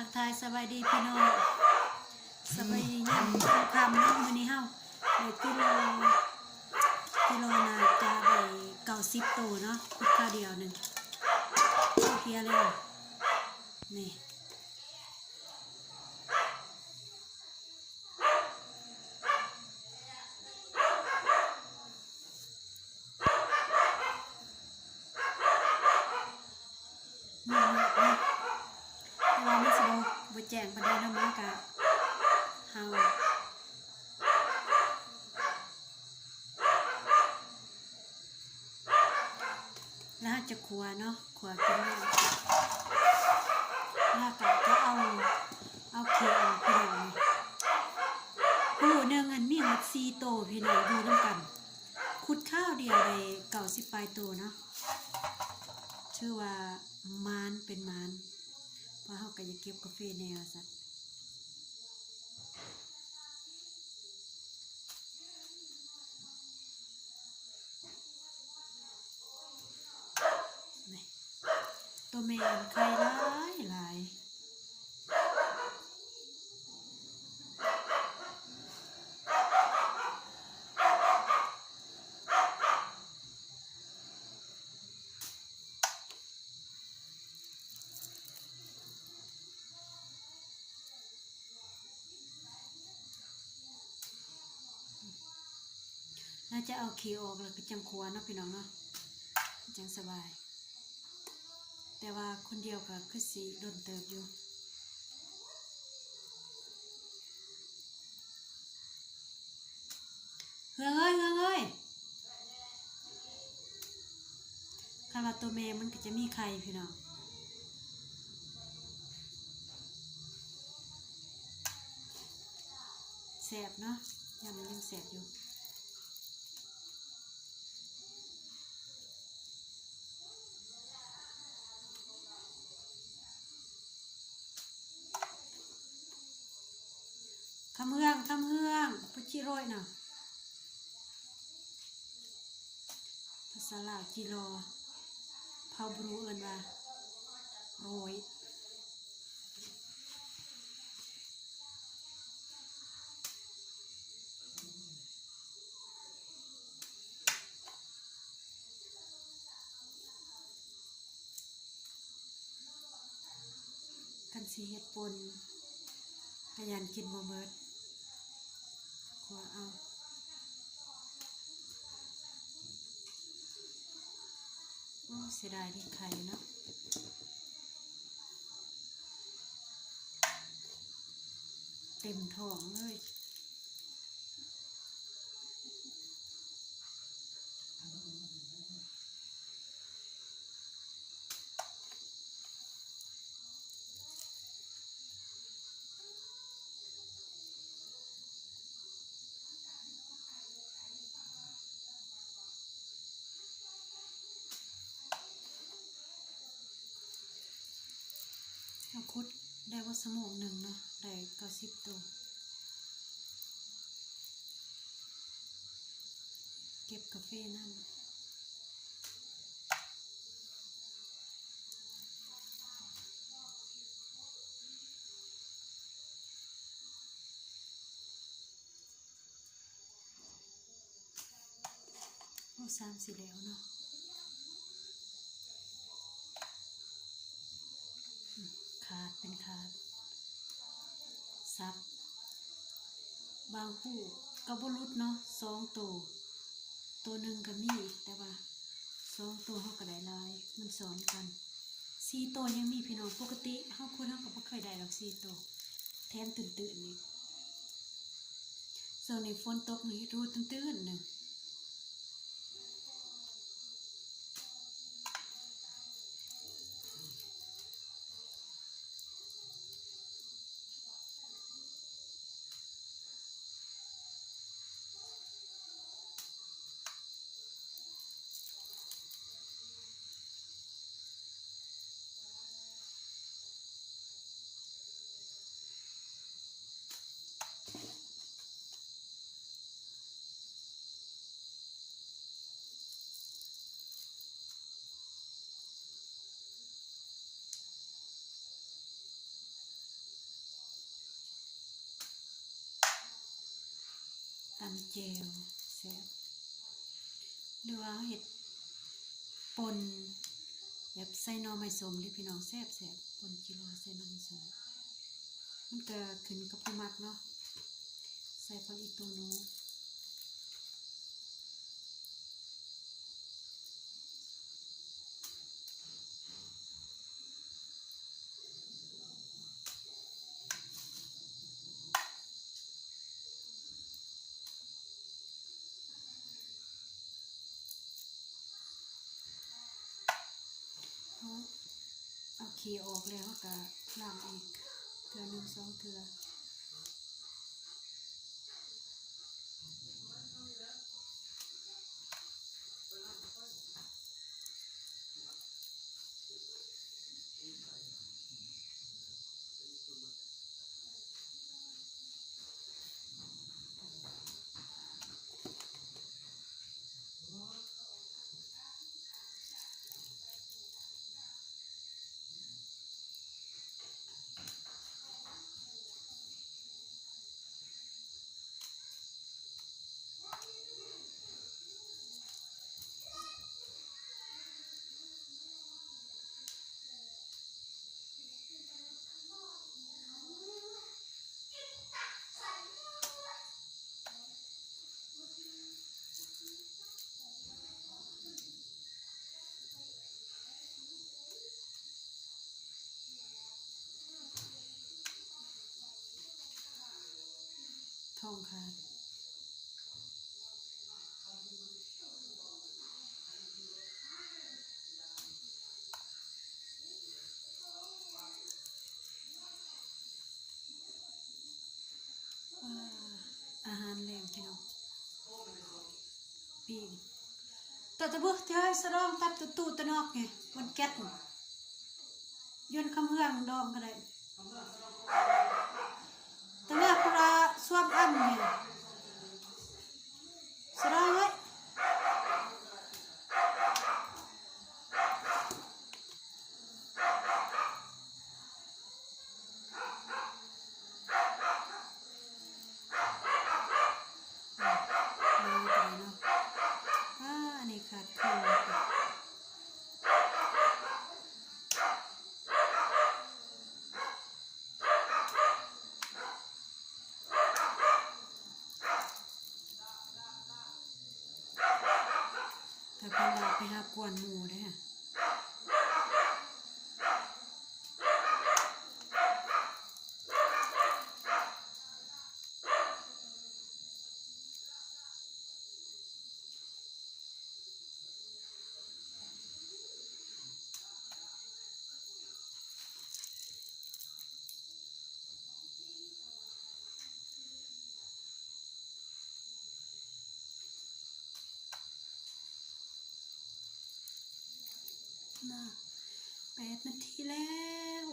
ທັກທາຍສະບາຍດີພີ່ນ້ອງ ສະບາຍດີຍາມຄ່ຳເນາະ. ມື້ນີ້ເຮົາໄດ້ກິໂລ ກິໂລໜ້າຈະໄດ້ເກົ້າສິບໂຕເນາະ ຂຸດຄາວດຽວໜຶ່ງ ເພຍແລ້ວນີ້. ມືດໆ ເນາະ ແຕ່ວ່າມັນຊິບໍ່ ບໍ່ແຈ້ງປານໃດເນາະ ໝາກະເຫົ່າ. ແລ້ວເຮົາຈະຂົ້ວເນາະ ຂົ້ວເປັນແນວ ແລ້ວກໍຈະເອົາ ເອົາຂີ້ອອກ ພີ່ນ້ອງ. ໂອ້ ໜຶ່ງຫັ້ນມີຮອດສີ່ໂຕ ພີ່ນ້ອງ ຢູ່ນຳກັນ ຂຸດຄາວດຽວໄດ້ເກົ້າສິບປາຍໂຕເນາະ. ຖືວ່າໝານເປັນໝານ ເພາະເຮົາກໍຢາກເກັບກາເຟແດ່ວ່າຊັ້ນ. ນີ້ ໂຕແມ່ໄຂ່ຫຼາຍໆ. ໜ້າຈະເອົາຂີ້ອອກແລ້ວກໍຈັ່ງຂົ້ວເນາະ ພີ່ນ້ອງເນາະ ຈັ່ງສະບາຍ. ແຕ່ວ່າຄົນດຽວກໍຄືຊິດົນເຕີບຢູ່. ເຮືອງເອີຍ ເຮືອງເອີຍ ຄັນວ່າໂຕແມ່ມັນກໍຈະມີໄຂ່ ພີ່ນ້ອງ. ແຊບເນາະ ຍາມນີ້ຍັງແຊບຢູ່. ຄຳເຮືອງ ຄຳເຮືອງ ປະຈິໂຣຍນະ ພາສາລາວ ຈິລໍ ເຜົ່າບຣູເອີ້ນວ່າ ໂຣຍ. ຄັນຊິເຮັດປົ່ນ ກະຢ້ານກິນບໍ່ເໝິດ ຂົ້ວເອົາ. ໂອ້ ເສຍດາຍເດ້ໄຂ່ເນາະ ເຕັມທ້ອງເລີຍ. ເຮົາຂຸດໄດ້ວ່າຊົ່ວໂມງໜຶ່ງເນາະ ໄດ້ເກົ້າສິບໂຕ ເກັບກາເຟນຳ. ໂອ້ ສາມສີ່ແຫຼວເນາະ ຂາດເປັນຂາດ ສັບ ບາງຄູ່ກໍບໍ່ຫຼຸດເນາະ ສອງໂຕ ໂຕໜຶ່ງກໍມີ ແຕ່ວ່າສອງໂຕເຮົາກໍໄດ້ຫຼາຍ ມັນຊ້ອນກັນ. ສີ່ໂຕຍັງມີພີ່ນ້ອງ ປົກກະຕິເຮົາຂຸດເຮົາກໍບໍ່ເຄີຍໄດ້ດອກສີ່ໂຕ ແຖມຕື້ນໆ ນີ້. ຊ່ວງນີ້ຝົນຕົກນີ້ເຮັດຮູຕື້ນໆ ໜຶ່ງ. ເ ແຈ່ວແຊບ ຫຼືວ່າເຮົາເຮັດປົ່ນແບບໃສ່ໜໍ່ໄມ້ສົ້ມເດ້ພີ່ນ້ອງ ແຊບໆ ປົ່ນຈີ່ລໍ່ໃສ່ໜໍ່ໄມ້ສົ້ມ ມັນກະຂຶ້ນກັບຜູ້ມັກເນາະ ໃສ່ຜັກອີ່ຕູ່ໜູ. ເຮົາເອົາຂີ້ອອກແລ້ວ ເຮົາກະລ້າງອີກເທື່ອໜຶ່ງສອງເທື່ອ. ທ້ອງຂາດ. ອາ ອາຫານແລງພີ່ນ້ອງ ປີ້ງ ຕະຕະບຶກເທື່ອສະດອງຕັບຕະຕູຕະນອກນີ້ ມັນແກັດ ຢວນຄຳເຮືອງດອງກະໄດ້ ຕະເລືອກລະຊວບອຳນີ້ ສະດອງເອີຍ. ອາ ອັນນີ້ຂາດເຄື່ອງ ຖ້າເພິ່ນວ່າໄປຫາກວນໝູ່ເດ້. ນະ ແປດນາທີແລ້ວ.